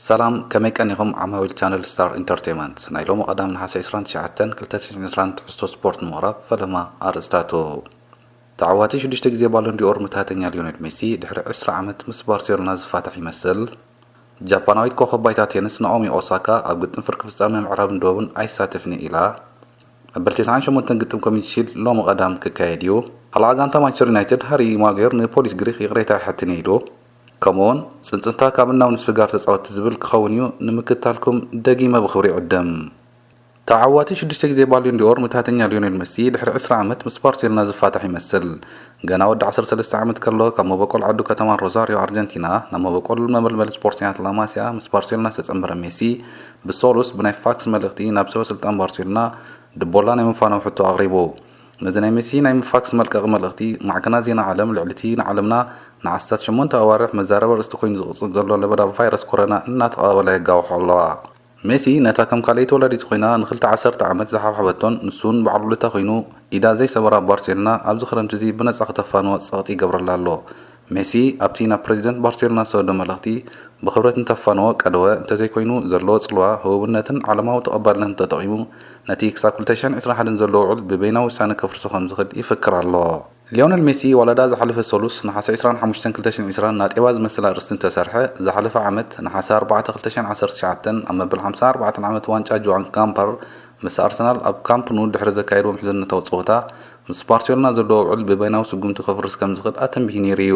ሰላም፣ ከመይ ቀኒኹም ዓማዊል ቻነል ስታር ኢንተርቴይመንት? ናይ ሎሚ ቀዳም ነሓሰ ዕስራን ትሽዓተን ክልተ ሽሕን ዕስራን ትሕዝቶ ስፖርት ንምቕራብ ፈለማ ኣርእስታቱ። ተዓዋቲ ሽዱሽተ ግዜ ባሎን ዲኦር መታተኛ ሊዮኔል ሜሲ ድሕሪ ዕስራ ዓመት ምስ ባርሴሎና ዝፋታሕ ይመስል። ጃፓናዊት ኮኸብ ባይታ ቴንስ ናኦሚ ኦሳካ ኣብ ግጥም ፍርቂ ፍጻመ ምዕራብን ደቡብን ኣይሳተፍን ኢላ። መበል ተስዓን ሸሞንተን ግጥም ኮሚኒቲ ሺልድ ሎሚ ቀዳም ክካየድ እዩ። ሓለቓ ጋንታ ማንቸስተር ዩናይትድ ሃሪ ማጉየር ንፖሊስ ግሪኽ ይቕሬታ ይሓትን ኢሉ። ከምኡውን ጽንጽንታ ካብ እናብ ንፍስጋር ተጻወትቲ ዝብል ክኸውን እዩ። ንምክትታልኩም ደጊመ ብኽብሪ ይዕድም። ተዓዋቲ ሽዱሽተ ግዜ ባሎን ዲኦር መታተኛ ሊዮኔል መሲ ድሕሪ ዕስራ ዓመት ምስ ባርሴሎና ዝፋታሕ ይመስል። ገና ወዲ ዓሰርተ ሰለስተ ዓመት ከሎ ካብ መበቆል ዓዱ ከተማ ሮዛሪዮ ኣርጀንቲና ናብ መበቆል መመልመል ስፖርተኛታት ላማሲያ ምስ ባርሴሎና ዝተጸንበረ ሜሲ ብሰሉስ ብናይ ፋክስ መልእኽቲ ናብ ሰበ ስልጣን ባርሴሎና ድቦላ ናይ ምፋነው ሕቶ ኣቕሪቡ። ነዚ ናይ ሜሲ ናይ ፋክስ መልቀቒ መልእኽቲ ማዕከናት ዜና ዓለም ልዕሊ እቲ ንዓለምና ንኣስታት ሸሞንተ ኣዋርሕ መዛረቢ ኣርእስቲ ኮይኑ ዝቕጽል ዘሎ ለበዳ ቫይረስ ኮሮና እናተቐባበላ የጋውሖ ኣለዋ። ሜሲ ነታ ከም ካልኣይቲ ወላዲቱ ኮይና ንክልተ ዓሰርተ ዓመት ዝሓብሓበቶን ንሱን በዓል ውለታ ኮይኑ ኢዳ ዘይሰበራ ባርሴሎና ኣብዚ ክረምቲ እዚ ብነጻ ክተፋንዎ ጸቕጢ ይገብረላ ኣሎ። ሜሲ ኣብቲ ናብ ፕረዚደንት ባርሴሎና ዝሰደዶ መልእኽቲ ብኽብረት እንተፋንዎ ቀደወ እንተዘይኮይኑ ዘለዎ ጽልዋ፣ ህቡብነትን ዓለማዊ ተቐባልነትን ተጠቒሙ ነቲ ክሳብ ክልተ ሽሕን ዕስራን ሓደን ዘሎ ውዕል ብበይናዊ ውሳነ ከፍርሶ ከም ዝኽእል ይፍክር ኣሎ። ሊዮነል ሜሲ ዋላዳ ዝሓለፈ ሰሉስ ነሓሰ ዕስራን ሓሙሽተን ክልተ ሽሕን ዕስራን ናጤባ ዝመስል ኣርእስቲ እንተሰርሐ፣ ዝሓለፈ ዓመት ነሓሰ ኣርባዕተ ክልተ ሽሕን ዓሰርተ ትሽዓተን ኣብ መበል ሓምሳን ኣርባዕተን ዓመት ዋንጫ ጆኣን ጋምፐር ምስ ኣርሰናል ኣብ ካምፕ ኑ ድሕሪ ዘካየድዎ ምሕዝነታዊ ጸወታ፣ ምስ ባርሴሎና ዘለዎ ውዕል ብበይናዊ ስጉምቲ ከፍርስ ከም ዝኽእል ኣተንቢሁ ነይሩ እዩ።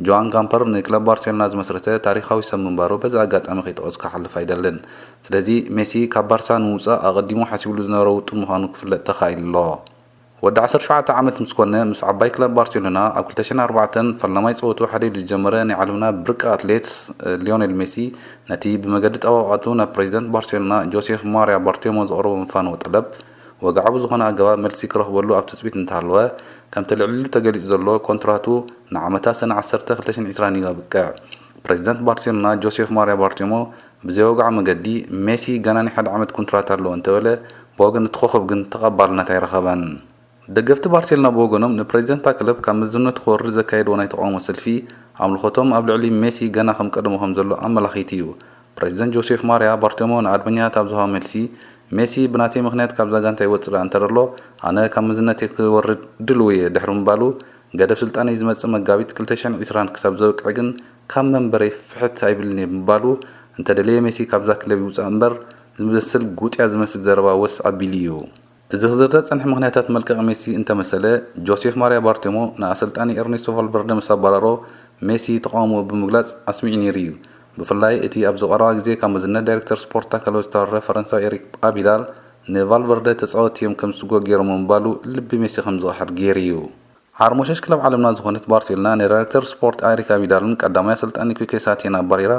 ጆኣን ጋምፐር ንክለብ ባርሴሎና ዝመስረተ ታሪኻዊ ሰብ ምንባሩ በዚ ኣጋጣሚ ከይጠቐስኩ ክሓልፍ ኣይደልን። ስለዚ ሜሲ ካብ ባርሳ ንምውጻእ ኣቐዲሙ ሓሲብሉ ዝነበረ ውጥን ምዃኑ ክፍለጥ ተኻኢሉ ኣሎ። ወዲ ዓሰርተ ሸውዓተ ዓመት ምስ ኮነ፣ ምስ ዓባይ ክለብ ባርሴሎና ኣብ ክልተ ሽሕን ኣርባዕተን ፈላማይ ጸወትኡ ሓዲሩ ዝጀመረ ናይ ዓለምና ብርቂ ኣትሌት ሊዮኔል ሜሲ፣ ነቲ ብመገዲ ጠበቓቱ ናብ ፕረዚደንት ባርሴሎና ጆሴፍ ማርያ ባርቴሞ ዘቕረቦ መፋነዊ ጠለብ፣ ወግዓዊ ዝኾነ ኣገባብ መልሲ ክረኽበሉ ኣብ ትጽቢት እንተሃለወ፣ ከምቲ ልዕሊሉ ተገሊጹ ዘሎ ኮንትራቱ ንዓመታ ሰነ ዓሰርተ ክልተ ሽሕን ዕስራን እዩ ኣብቅዕ። ፕረዚደንት ባርሴሎና ጆሴፍ ማርያ ባርቴሞ ብዘይ ወግዓዊ መገዲ፣ ሜሲ ገና ናይ ሓደ ዓመት ኮንትራት ኣለዎ እንተበለ፣ ብወገን እቲ ኮኸብ ግን ተቐባልነት ኣይረኸበን። ደገፍቲ ባርሴሎና ብወገኖም ንፕረዚደንት እታ ክለብ ካብ መዝነቱ ክወርድ ዘካየድዎ ናይ ተቓውሞ ሰልፊ፣ ኣምልኾቶም ኣብ ልዕሊ ሜሲ ገና ከም ቀደሙ ከም ዘሎ ኣመላኺቱ እዩ። ፕረዚደንት ጆሴፍ ማርያ ባርቴሞ ንኣድመኛታት ኣብ ዝሃቦ መልሲ፣ ሜሲ ብናተይ ምኽንያት ካብዛ ጋንታ ይወጽእ ደኣ እንተደሎ፣ ኣነ ካብ መዝነተይ ክወርድ ድልው እየ ድሕሪ ምባሉ፣ ገደብ ስልጣነይ ዝመጽእ መጋቢት ክልተ ሽሕን ዕስራን ክሳብ ዘብቅዕ ግን ካብ መንበረይ ፍሕት ኣይብልን እየ ብምባሉ፣ እንተደለየ ሜሲ ካብዛ ክለብ ይውጻእ እምበር ዝመስል ጉጥያ ዝመስል ዘረባ ወስ ኣቢሉ እዩ። እዚ ክዝርዘር ዝጸንሐ ምኽንያታት መልቀቒ ሜሲ እንተመሰለ፣ ጆሴፍ ማርያ ባርቴሞ ንኣሰልጣኒ ኤርኔስቶ ቫልቨርደ ምስ ኣባረሮ፣ ሜሲ ተቓውሞኡ ብምግላጽ ኣስሚዑ ነይሩ እዩ። ብፍላይ እቲ ኣብዚ ቀረባ ግዜ ካብ መዝነት ዳይሬክተር ስፖርት እታ ክለብ ዝተባረረ ፈረንሳዊ ኤሪክ ኣቢዳል፣ ንቫልቨርደ ተጻወትቲ እዮም ከም ዝስጎ ገይሮሞ ምባሉ ልቢ ሜሲ ከም ዝቕሓር ገይሩ እዩ። ሓርሞሸሽ ክለብ ዓለምና ዝኾነት ባርሴሎና ንዳይሬክተር ስፖርት ኤሪክ ኣቢዳልን ቀዳማይ ኣሰልጣኒ ኪኬ ሳቲየን ኣባሪራ፣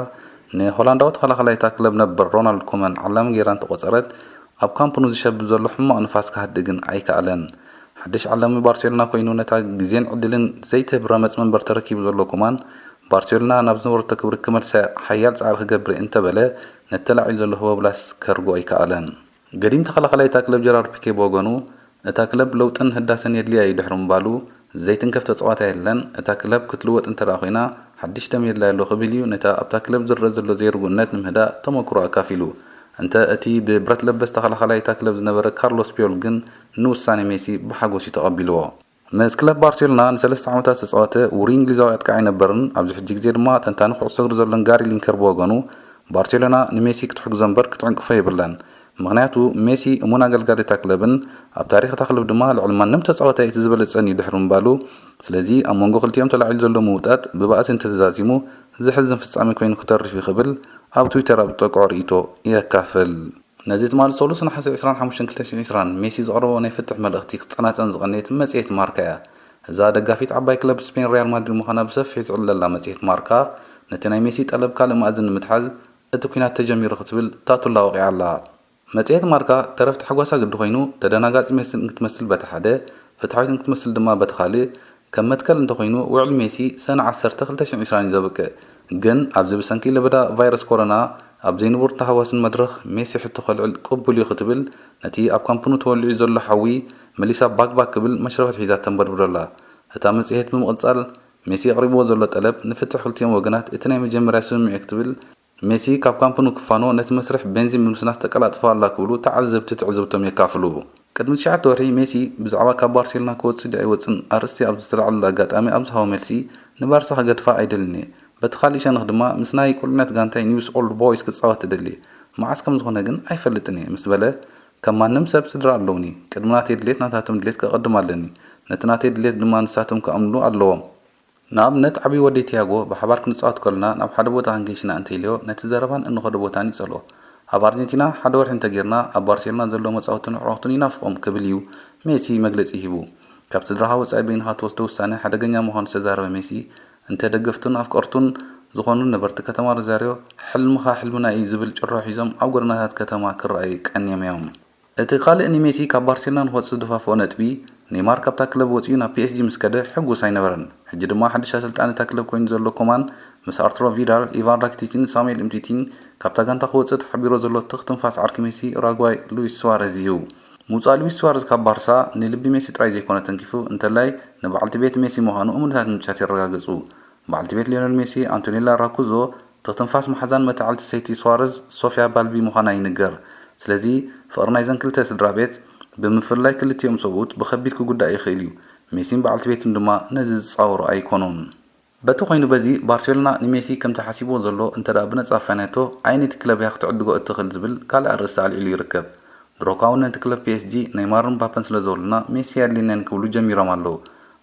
ንሆላንዳዊ ተኸላኸላይ እታ ክለብ ነበር ሮናልድ ኮመን ዓላሚ ገይራ እንተቖጸረት፣ ኣብ ካምፕ ኑ ዝሸብብ ዘሎ ሕማቕ ንፋስ ክሃድእ ግን ኣይከኣለን። ሓድሽ ዓላሚ ባርሴሎና ኮይኑ ነታ ግዜን ዕድልን ዘይትህብ ረመጽ መንበር ተረኪቡ ዘሎ ኮማን፣ ባርሴሎና ናብ ዝነበረቶ ክብሪ ክመልሳ ሓያል ጻዕሪ ክገብር እየ እንተበለ፣ ነቲ ተላዒሉ ዘሎ ህቦብላስ ከርግኦ ኣይከኣለን። ገዲም ተኸላኸላይ እታ ክለብ ጀራርድ ፒኬ ብወገኑ፣ እታ ክለብ ለውጥን ህዳሰን የድልያ እዩ ድሕሪ ምባሉ፣ ዘይትንከፍ ተጻዋታይ የለን፣ እታ ክለብ ክትልወጥ እንተ ደኣ ኮይና፣ ሓድሽ ደም የድልያ ኣሎ ክብል እዩ ነታ ኣብታ ክለብ ዝረአ ዘሎ ዘይርጉእነት ንምህዳእ ተመክሮ ኣካፊሉ። እንተ እቲ ብብረት ለበስ ተኸላኸላይ እታ ክለብ ዝነበረ ካርሎስ ፒዮል ግን ንውሳኔ ሜሲ ብሓጎስ እዩ ተቐቢልዎ። ምስ ክለብ ባርሴሎና ንሰለስተ ዓመታት ዝተጻወተ ውሩይ እንግሊዛዊ ኣጥቃዒ ነበርን ኣብዚ ሕጂ ግዜ ድማ ተንታኒ ኩዕሶ እግሪ ዘሎን ጋሪ ሊንከር ብወገኑ፣ ባርሴሎና ንሜሲ ክትሕግዞ እምበር ክትዕንቅፎ የብላን። ምኽንያቱ ሜሲ እሙን ኣገልጋሊ እታ ክለብን ኣብ ታሪኽ እታ ክለብ ድማ ልዕሊ ማንም ተጻዋታይ እቲ ዝበለጸን እዩ ድሕሪ ምባሉ፣ ስለዚ ኣብ መንጎ ክልቲኦም ተላዒሉ ዘሎ ምውጣጥ ብባእሲ እንተተዛዚሙ ዘሕዝን ፍጻሜ ኮይኑ ክተርፍ እዩ ክብል ኣብ ትዊተር ኣብ ዝጠቅዖ ርእይቶ የካፍል። ነዚ ትማሊ ሰሉስ ነሓሰ ዕስራን ሓሙሽተን ክልተ ሽሕን ዕስራን ሜሲ ዘቕረቦ ናይ ፍትሕ መልእኽቲ ክትጸናጸን ዝቐነየት መጽሔት ማርካ እያ። እዛ ደጋፊት ዓባይ ክለብ ስፔን ሪያል ማድሪድ ምዃና ብሰፊሑ ዝዕለላ መጽሔት ማርካ፣ ነቲ ናይ ሜሲ ጠለብ ካልእ መኣዝን ንምትሓዝ እቲ ኲናት ተጀሚሩ ክትብል ታቱላ ወቒዓ ኣላ። መጽሔት ማርካ ተረፍ ታሕጓሳ ግዲ ኮይኑ፣ ተደናጋጺ መስል እንክትመስል በቲ ሓደ፣ ፍትሓዊት እንክትመስል ድማ በቲ ካልእ፣ ከም መትከል እንተኾይኑ፣ ውዕል ሜሲ ሰነ ዓሰርተ ክልተ ሽሕን ዕስራን እዩ ዘብቅዕ። ግን ኣብዚ ብሰንኪ ለበዳ ቫይረስ ኮሮና ኣብ ዘይንቡር ተሃዋስን መድረኽ ሜሲ ሕቶ ከልዕል ቅቡል እዩ ክትብል፣ ነቲ ኣብ ካምፕ ኑ ተወሊዑ ዘሎ ሓዊ መሊሳ ባክ ባክ ክብል መሽረፈት ሒዛ ተንበድብዶ ኣላ። እታ መጽሔት ብምቕጻል፣ ሜሲ ኣቕሪብዎ ዘሎ ጠለብ ንፍትሕ ክልቲኦም ወገናት እቲ ናይ መጀመርያ ስምምዕ እዩ ክትብል፣ ሜሲ ካብ ካምፕ ኑ ክፋኖ ነቲ መስርሕ ቤንዚን ብምስናስ ተቀላጥፎ ኣላ ክብሉ ተዓዘብቲ ትዕዝብቶም የካፍሉ። ቅድሚ ትሽዓተ ወርሒ ሜሲ ብዛዕባ ካብ ባርሴሎና ክወጽእ ድዩ ኣይወጽእን ኣርእስቲ ኣብ ዝተላዕለሉ ኣጋጣሚ ኣብ ዝሃቦ መልሲ፣ ንባርሳ ክገድፋ ኣይደልን እየ። በቲ ካልእ ሸነኽ ድማ ምስ ናይ ቁልዕነት ጋንታይ ኒውስ ኦልድ ቦይስ ክጻወት እደሊ። መዓስ ከም ዝኾነ ግን ኣይፈልጥን እየ ምስ በለ፣ ከም ማንም ሰብ ስድራ ኣለውኒ። ቅድሚ ናተይ ድሌት ናታቶም ድሌት ከቐድም ኣለኒ። ነቲ ናተይ ድሌት ድማ ንሳቶም ክኣምንሉ ኣለዎም። ንኣብነት ዓብዪ ወደይ ቲያጎ ብሓባር ክንጻወት ከለና ናብ ሓደ ቦታ ክንገይሽ ኢና እንተኢልዮ ነቲ ዘረባን እንኸዶ ቦታን ይጸልኦ። ኣብ ኣርጀንቲና ሓደ ወርሒ እንተጌርና ኣብ ባርሴሎና ዘለዉ መጻወትን ኣዕሩኽቱን ይናፍቖም ክብል እዩ ሜሲ መግለጺ ሂቡ። ካብ ስድራኻ ወጻኢ በይንኻ ትወስዶ ውሳነ ሓደገኛ ምዃኑ ዝተዛረበ ሜሲ እንተ ደገፍቱን ኣፍቀርቱን ዝኾኑ ነበርቲ ከተማ ሮዛርዮ ሕልምኻ ሕልምና እዩ ዝብል ጭርሖ ሒዞም ኣብ ጎደናታት ከተማ ክረኣዩ ቀንዮም እዮም። እቲ ካልእ ንሜሲ ካብ ባርሴሎና ንክወጽእ ዝደፋፍኦ ነጥቢ፣ ኔይማር ካብታ ክለብ ወጺኡ ናብ ፒኤስጂ ምስ ከደ ሕጉስ ኣይነበረን። ሕጂ ድማ ሓድሽ ኣሰልጣኒ እታ ክለብ ኮይኑ ዘሎ ኮማን፣ ምስ ኣርቱሮ ቪዳል፣ ኢቫን ራኪቲችን ሳሙኤል እምቲቲን ካብታ ጋንታ ክወጽእ ተሓቢሮ ዘሎ ትኽ ትንፋስ ዓርኪ ሜሲ ኡራጓይ ሉዊስ ሱዋረዝ እዩ። ምውጻእ ሉዊስ ሱዋረዝ ካብ ባርሳ ንልቢ ሜሲ ጥራይ ዘይኮነ ተንኪፉ፣ እንተላይ ንበዓልቲ ቤት ሜሲ ምዃኑ እሙናት ምንጫት የረጋግጹ። በዓልቲ ቤት ሊዮነል ሜሲ ኣንቶኔላ ራኩዞ ትኽትንፋስ መሓዛን መተዓልቲ ሰይቲ ስዋረዝ ሶፊያ ባልቢ ምዃና ይንገር። ስለዚ ፍቕሪ ናይዘን ክልተ ስድራ ቤት ብምፍላይ ክልቲኦም ሰብኡት ብኸቢድ ክጉዳእ ይኽእል እዩ። ሜሲን በዓልቲ ቤቱን ድማ ነዚ ዝጻወሩ ኣይኮኑን። በቲ ኮይኑ በዚ ባርሴሎና ንሜሲ ከምቲ ሓሲብዎ ዘሎ እንተ ደኣ ብነጻ ኣፋንያቶ ኣየነይቲ ክለብ እያ ክትዕድጎ እትኽእል ዝብል ካልእ ኣርእስቲ ኣልዒሉ ይርከብ። ድሮካ እውን ነቲ ክለብ ፒኤስጂ ነይማርን ምባፐን ስለ ዘብሉና ሜሲ ኣየድልየናን ክብሉ ጀሚሮም ኣለዉ።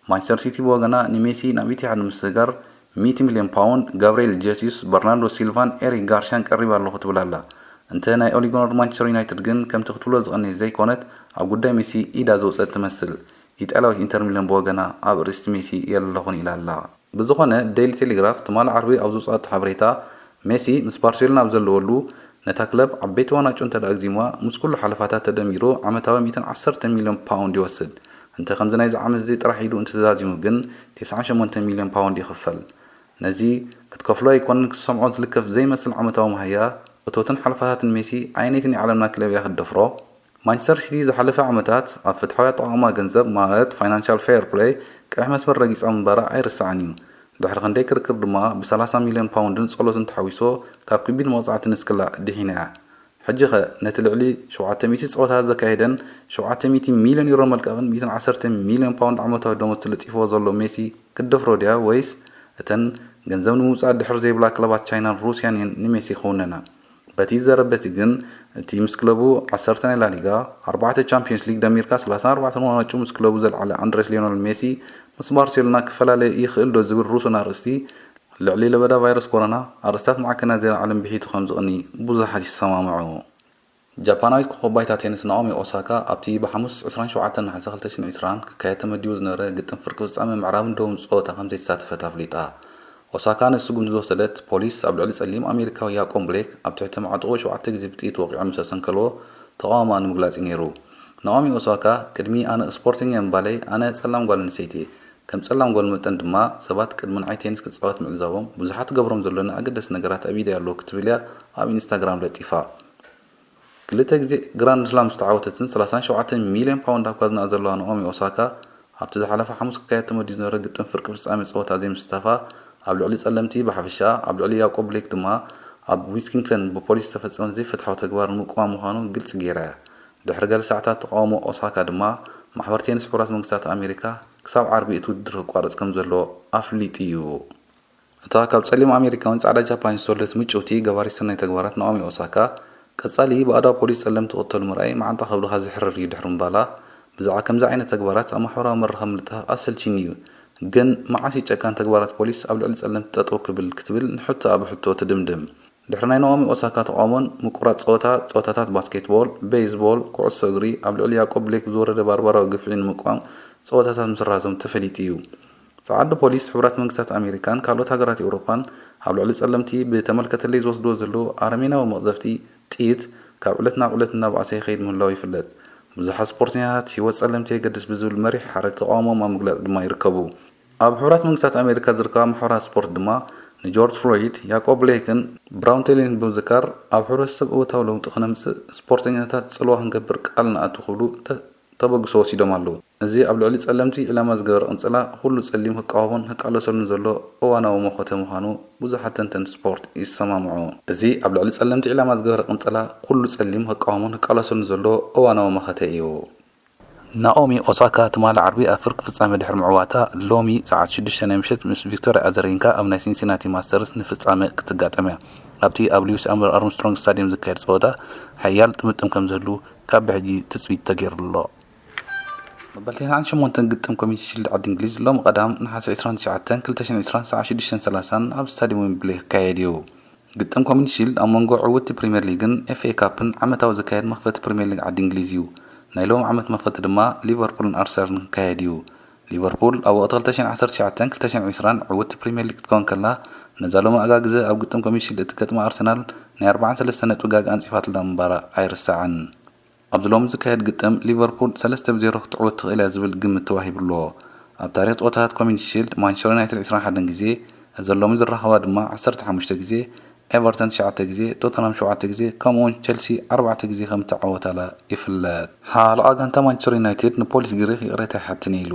ማንቸስተር ሲቲ ብወገና ንሜሲ ናብ ኢቲሓድ ንምስግጋር ሚእቲ ሚልዮን ፓውንድ፣ ጋብርኤል ጀሱስ፣ በርናርዶ ሲልቫን ኤሪክ ጋርሻን ቀሪበ ኣለኹ ትብል ኣላ። እንተ ናይ ኦሊጎኖር ማንቸስተር ዩናይትድ ግን ከምቲ ክትብሎ ዝቐነየት ዘይኮነት ኣብ ጉዳይ ሜሲ ኢዳ ዘውፀት ትመስል። ኢጣልያዊት ኢንተር ሚላን ብወገና ኣብ ርእሲቲ ሜሲ የለኹን ኢላ ኣላ። ብዝኾነ ዴይሊ ቴሌግራፍ ትማሊ ዓርቢ ኣብ ዘውፀኣቶ ሓበሬታ ሜሲ ምስ ባርሴሎና ኣብ ዘለወሉ ነታ ክለብ ዓበይቲ ዋናጩ እንተ ኣግዚምዋ ምስ ኩሉ ሓለፋታ ተደሚሩ ዓመታዊ ሚእትን ዓሰርተ ሚልዮን ፓውንድ ይወስድ። እንተ ከምዚ ናይዚ ዓመት እዚ ጥራሕ ኢሉ እንተተዛዚሙ ግን ተስዓን ሸሞንተን ሚልዮን ፓውንድ ይኽፈል። ነዚ ክትከፍሎ ኣይኮነን ክትሰምዖ ዝልከፍ ዘይመስል ዓመታዊ መሃያ እቶትን ሓለፋታትን ሜሲ ኣየነይትን የዓለምና ክለብ እያ ክትደፍሮ? ማንቸስተር ሲቲ ዝሓለፈ ዓመታት ኣብ ፍትሓዊ ኣጠቓቕማ ገንዘብ ማለት ፋይናንሻል ፌር ፕለይ ቀይሕ መስመር ረጊጻ ምንባራ ኣይርሳዕን እዩ። ድሕሪ ክንደይ ክርክር ድማ ብ ሰላሳ ሚልዮን ፓውንድን ጸሎትን ተሓዊሶ ካብ ከቢድ መቕጻዕቲ ንስክላ ድሒና እያ። ሕጂኸ ነቲ ልዕሊ ሸውዓተ ሚእቲ ጸወታት ዘካየደን ሸውዓተ ሚእቲ ሚልዮን ዩሮ መልቀቕን ሚእትን ዓሰርተ ሚልዮን ፓውንድ ዓመታዊ ደሞዝ ተለጢፍዎ ዘሎ ሜሲ ክትደፍሮ ድያ ወይስ እተን ገንዘብ ንምውጻእ ድሕር ዘይብላ ክለባት ቻይናን ሩስያን እየን ንሜሲ ክውነና? በቲ ዝዘረበቲ ግን እቲ ምስ ክለቡ ዓሰርተ ናይ ላሊጋ፣ ኣርባዕተ ቻምፒዮንስ ሊግ ደሚርካ ሰላሳን ኣርባዕተን ዋንጫ ምስ ክለቡ ዘልዓለ ኣንድሬስ ሊዮነል ሜሲ ምስ ባርሴሎና ክፈላለ ይኽእል ዶ ዝብል ርሱን ኣርእስቲ ልዕሊ ለበዳ ቫይረስ ኮሮና ኣርእስታት ማዕከናት ዜና ዓለም ብሒቱ ከም ዝቕኒ ብዙሓት ይሰማምዑ። ጃፓናዊት ኮኾብ ባይታ ቴኒስ ናኦሚ ኦሳካ ኣብቲ ብሓሙስ ዕስራን ሸውዓተን ነሓሰ ክልተ ሽሕን ዕስራን ክካየድ ተመዲቡ ዝነበረ ግጥም ፍርቂ ፍጻመ ምዕራብን ደቡብን ጸወታ ከም ዘይተሳተፈት ኣፍሊጣ። ኦሳካ ነቲ ስጉምቲ ዝወሰደት ፖሊስ ኣብ ልዕሊ ጸሊም ኣሜሪካዊ ያቆብ ብሌክ ኣብ ትሕቲ ማዕጥቑ ሸውዓተ ግዜ ብጥይት ወቒዑ ምስ ኣሰንከልዎ ተቓውሞኣ ንምግላጽ እዩ ነይሩ። ናኦሚ ኦሳካ ቅድሚ ኣነ ስፖርተኛ ምባለይ ኣነ ጸላም ጓል ኣንስተይቲ እየ። ከም ጸላም ጓል መጠን ድማ ሰባት ቅድሚ ንዓይ ቴኒስ ክጻወት ምዕዛቦም ብዙሓት ገብሮም ዘሎኒ ኣገደስቲ ነገራት ኣብ ኢደይ ኣለዉ ክትብል እያ ኣብ ኢንስታግራም ለጢፋ። ክልተ ግዜ ግራንድ ስላም ዝተዓወተትን ሰላሳን ሸውዓተን ሚልዮን ፓውንድ ኣብ ካዝናኣ ዘለዋ ናኦሚ ኦሳካ ኣብቲ ዝሓለፈ ሓሙስ ክካየድ ተመዲቡ ዝነበረ ግጥም ፍርቂ ፍጻሜ ጸወታ ዘይምስታፋ ኣብ ልዕሊ ጸለምቲ ብሓፈሻ ኣብ ልዕሊ ያቆብ ብሌክ ድማ ኣብ ዊስኪንግተን ብፖሊስ ዝተፈጸመ ዘይፍትሓዊ ተግባር ንምቅዋም ምዃኑ ግልጺ ገይራ እያ። ድሕሪ ገለ ሰዓታት ተቓውሞ ኦሳካ ድማ ማሕበር ቴኒስ ሕቡራት መንግስታት ኣሜሪካ ክሳብ ዓርቢ እቲ ውድድር ክቋረጽ ከም ዘለዎ ኣፍሊጡ እዩ። እታ ካብ ጸሊም ኣሜሪካውን ጻዕዳ ጃፓንን ዝተወለደት ምጭውቲ ገባሪት ሰናይ ተግባራት ናኦሚ ኦሳካ፣ ቀጻሊ ብኣእዳው ፖሊስ ጸለምቲ ክቕተሉ ምርኣይ መዓንጣ ከብድኻ ዘሕርር እዩ ድሕሪ ምባላ፣ ብዛዕባ ከምዚ ዓይነት ተግባራት ኣብ ማሕበራዊ መራኸቢ ምልጣፍ ኣሰልችኒ እዩ፣ ግን መዓስ እዩ ጨካን ተግባራት ፖሊስ ኣብ ልዕሊ ጸለምቲ ጠጠው ክብል ክትብል ንሕቶኣ ብሕቶ ትድምድም። ድሕሪ ናይ ናኦሚ ኦሳካ ተቓውሞን ምቁራጽ ጸወታ ጸወታታት ባስኬትቦል፣ ቤይዝቦል፣ ኩዕሶ እግሪ ኣብ ልዕሊ ያቆብ ብሌክ ብዝወረደ ባርባራዊ ግፍዒ ንምቅዋም ጸወታታት ምስራዞም ተፈሊጡ እዩ። ጸዓዱ ፖሊስ ሕቡራት መንግስታት ኣሜሪካን ካልኦት ሃገራት ኤውሮጳን ኣብ ልዕሊ ጸለምቲ ብተመልከተለይ ዝወስድዎ ዘለዉ ኣረሜናዊ መቕዘፍቲ ጥይት ካብ ዕለት ናብ ዕለት እናበኣሰ ይኸይድ ምህላዉ ይፍለጥ። ብዙሓት ስፖርተኛታት ህይወት ጸለምቲ የገድስ ብዝብል መሪሕ ሓረግ ተቓውሞኦም ኣብ ምግላጽ ድማ ይርከቡ። ኣብ ሕቡራት መንግስታት ኣሜሪካ ዝርከባ ማሕበራት ስፖርት ድማ ንጆርጅ ፍሎይድ፣ ያቆብ ብሌክን ብራውን ቴይለርን ብምዝካር ኣብ ሕብረተሰብ እወታዊ ለውጢ ክነምጽእ ስፖርተኛታት ጽልዋ ክንገብር ቃል ንኣቱ ክብሉ ተ- ተበግሶ ወሲዶም ኣለዉ። እዚ ኣብ ልዕሊ ጸለምቲ ዒላማ ዝገበረ ቅንጸላ፣ ኩሉ ጸሊም ክቃወሞን ክቃለሰሉን ዘሎ እዋናዊ መኸተ ምዃኑ ብዙሓት ተንተንቲ ስፖርት ይሰማምዑ። እዚ ኣብ ልዕሊ ጸለምቲ ዒላማ ዝገበረ ቅንጸላ፣ ኩሉ ጸሊም ክቃወሞን ክቃለሰሉን ዘሎ እዋናዊ መኸተ እዩ። ናኦሚ ኦሳካ ትማሊ ዓርቢ ኣብ ፍርቂ ፍጻመ ድሕሪ ምዕዋታ፣ ሎሚ ሰዓት ሽዱሽተ ናይ ምሸት ምስ ቪክቶርያ ኣዘሬንካ ኣብ ናይ ሲንሲናቲ ማስተርስ ንፍጻመ ክትጋጠም እያ። ኣብቲ ኣብ ሉዊስ ኣርምስትሮንግ ስታድየም ዝካየድ ጸወታ ሓያል ጥምጥም ከም ዝህሉ ካብ ብሕጂ ትጽቢት ተገይሩሉ ኣሎ። መበል ተስዓን ሸሞንተን ግጥም ኮሚኒቲ ሺልድ ዓዲ እንግሊዝ ሎም ቀዳም ነሓሰ ዕስራን ትሽዓተን ክልተ ሽሕን ዕስራን ሰዓት ሽዱሽተን ሰላሳን ኣብ ስታድየም ዌምብሌ ክካየድ እዩ። ግጥም ኮሚኒቲ ሺልድ ኣብ መንጎ ዕውትቲ ፕሪምየር ሊግን ኤፍ ኤ ካፕን ዓመታዊ ዝካየድ መኽፈቲ ፕሪምየር ሊግ ዓዲ እንግሊዝ እዩ። ናይ ሎም ዓመት መኽፈቲ ድማ ሊቨርፑልን ኣርሰናልን ክካየድ እዩ። ሊቨርፑል ኣብ ወቕቲ ክልተ ሽሕን ዓሰርተ ትሽዓተን ክልተ ሽሕን ዕስራን ዕውትቲ ፕሪምየር ሊግ ክትከውን ከላ፣ ነዛ ሎሚ ኣጋግዘ ኣብ ግጥም ኮሚኒቲ ሺልድ እትገጥማ ኣርሰናል ናይ ኣርባዓን ሰለስተን ነጥቢ ጋግ ኣንጺፋትላ ምንባራ ኣይርሳዕን። ኣብዚ ሎሚ ዝካየድ ግጥም ሊቨርፑል ሰለስተ ብ ዜሮ ክትዕወት ትኽእል እያ ዝብል ግምት ተዋሂቡ ኣሎ። ኣብ ታሪኽ ጸወታታት ኮሚኒቲ ሺልድ ማንቸስተር ዩናይትድ ዕስራን ሓደን ግዜ፣ እዘን ሎሚ ዝራኸባ ድማ ዓሰርተ ሓሙሽተ ግዜ፣ ኤቨርተን ትሽዓተ ግዜ፣ ቶተንሃም ሸውዓተ ግዜ ከምኡውን ቸልሲ ኣርባዕተ ግዜ ከም እተዓወታላ ይፍለጥ። ሓለቓ ጋንታ ማንቸስተር ዩናይትድ ንፖሊስ ግሪኽ ይቕሬታ ይሓትን ኢሉ።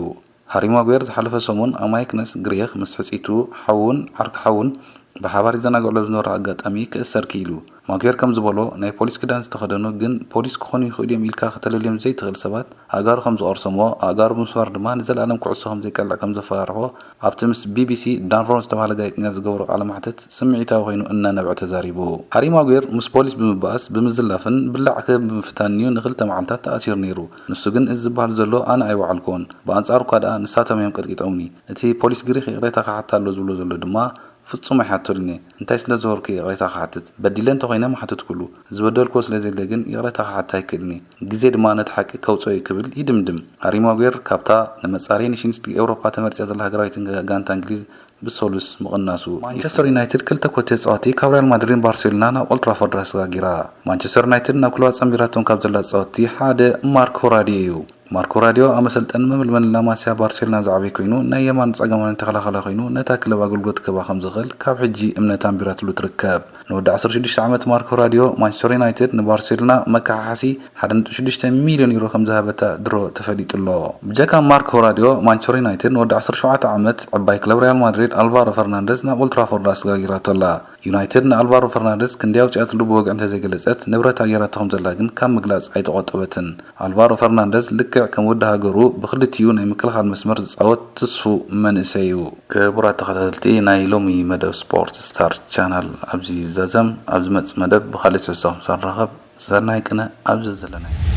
ሃሪ ማጉዌር ዝሓለፈ ሰሙን ኣማይክነስ ግሪኽ ምስ ሕጽይቱ ሓውን ዓርኪ ሓውን ብሓባር ይዘናግዑ ኣብ ዝነበሩ ኣጋጣሚ ክእሰር ክኢሉ። ማጉዌር ከም ዝበሎ፣ ናይ ፖሊስ ክዳን ዝተኸደኑ ግን ፖሊስ ክኾኑ ይኽእሉ እዮም ኢልካ ከተለልዮም ዘይትኽእል ሰባት ኣእጋሩ ከም ዝቖርሶምዎ፣ ኣእጋሩ ብምስባር ድማ ንዘለኣለም ኩዕሶ ከም ዘይቀልዕ ከም ዘፈራርሖ ኣብቲ ምስ ቢ ቢ ሲ ዳን ሮን ዝተባህለ ጋዜጠኛ ዝገብሮ ቃለ መሕትት ስምዒታዊ ኮይኑ እናነብዐ ተዛሪቡ። ሃሪ ማጉዌር ምስ ፖሊስ ብምባኣስ፣ ብምዝላፍን ብላዕ ክህብ ብምፍታንን'ዩ ንኽልተ መዓልታት ተኣሲሩ ነይሩ። ንሱ ግን እዚ ዝበሃል ዘሎ ኣነ ኣይወዓልኩዎን። ብኣንጻሩ እኳ ደኣ ንሳቶም እዮም ቀጥቂጦምኒ። እቲ ፖሊስ ግሪኽ ይቕሬታ ክሓታ ኣሎ ዝብሎ ዘሎ ድማ ፍጹም ኣይሓተሉን እየ። እንታይ ስለ ዝገበርኩ እየ ይቕሬታ ክሓትት? በዲለ እንተኾይነ ምሓተትኩሉ። ዝበደልኩዎ ስለ ዘየለ ግን ይቕሬታ ክሓታ ኣይክእልን እየ። ግዜ ድማ ነቲ ሓቂ ከውጽኦ እዩ ክብል ይድምድም። ሃሪ ማጉዌር ካብታ ንመጻረዪ ኔሽንስ ሊግ ኤውሮፓ ተመሪጻ ዘላ ሃገራዊት ጋንታ እንግሊዝ ብሰሉስ ምቕናሱ። ማንቸስተር ዩናይትድ ክልተ ኮቴ ተጻወትቲ ካብ ሪያል ማድሪድን ባርሴሎና ናብ ኦልትራፎርድ ኣሰጋጊራ። ማንቸስተር ዩናይትድ ናብ ክለባ ጸንቢራቶም ካብ ዘላ ተጻወትቲ ሓደ ማርኮ ራዲዮ እዩ። ማርኮ ራዲዮ ኣብ መሰልጠኒ መመልመልን ላማሲያ ባርሴሎና ዝዓበየ ኮይኑ፣ ናይ የማን ጸጋማዊ ተኸላኻላይ ኮይኑ ነታ ክለብ ኣገልግሎት ክህባ ከም ዝኽእል ካብ ሕጂ እምነት ኣንቢራትሉ ትርከብ። ንወዲ ዓሰርተ ሽዱሽተ ዓመት ማርኮ ራዲዮ ማንቸስተር ዩናይትድ ንባርሴሎና መከሓሓሲ ሓደ ነጥቢ ሽዱሽተ ሚልዮን ዩሮ ከም ዝሃበታ ድሮ ተፈሊጡ ኣሎ። ብጀካ ማርኮ ራዲዮ፣ ማንቸስተር ዩናይትድ ንወዲ ዓሰርተ ሸውዓተ ዓመት ዕባይ ክለብ ሪያል ማድሪድ ኣልቫሮ ፈርናንደዝ ናብ ኦልትራፎርድ ኣሰጋጊራቶ ኣላ። ዩናይትድ ንኣልቫሮ ፈርናንደዝ ክንደይ ኣውጺኣትሉ ብወግዒ እንተዘይገለጸት፣ ንብረታ ገይራቶ ከም ዘላ ግን ካብ ምግላጽ ኣይተቖጠበትን። ኣልቫሮ ፈርናንደዝ ልክዕ ከም ወዲ ሃገሩ ብክልቲኡ ናይ ምክልኻል መስመር ዝጻወት ትስፉው መንእሰይ እዩ። ክቡራት ተኸታተልቲ ናይ ሎሚ መደብ ስፖርት ስታር ቻናል ኣብዚ ይዛዘም። ኣብ ዝመጽእ መደብ ብኻልእ ትሕዝቶ ከም ንራኸብ። ሰናይ ቅነ ኣብ ዘዘለናዮ።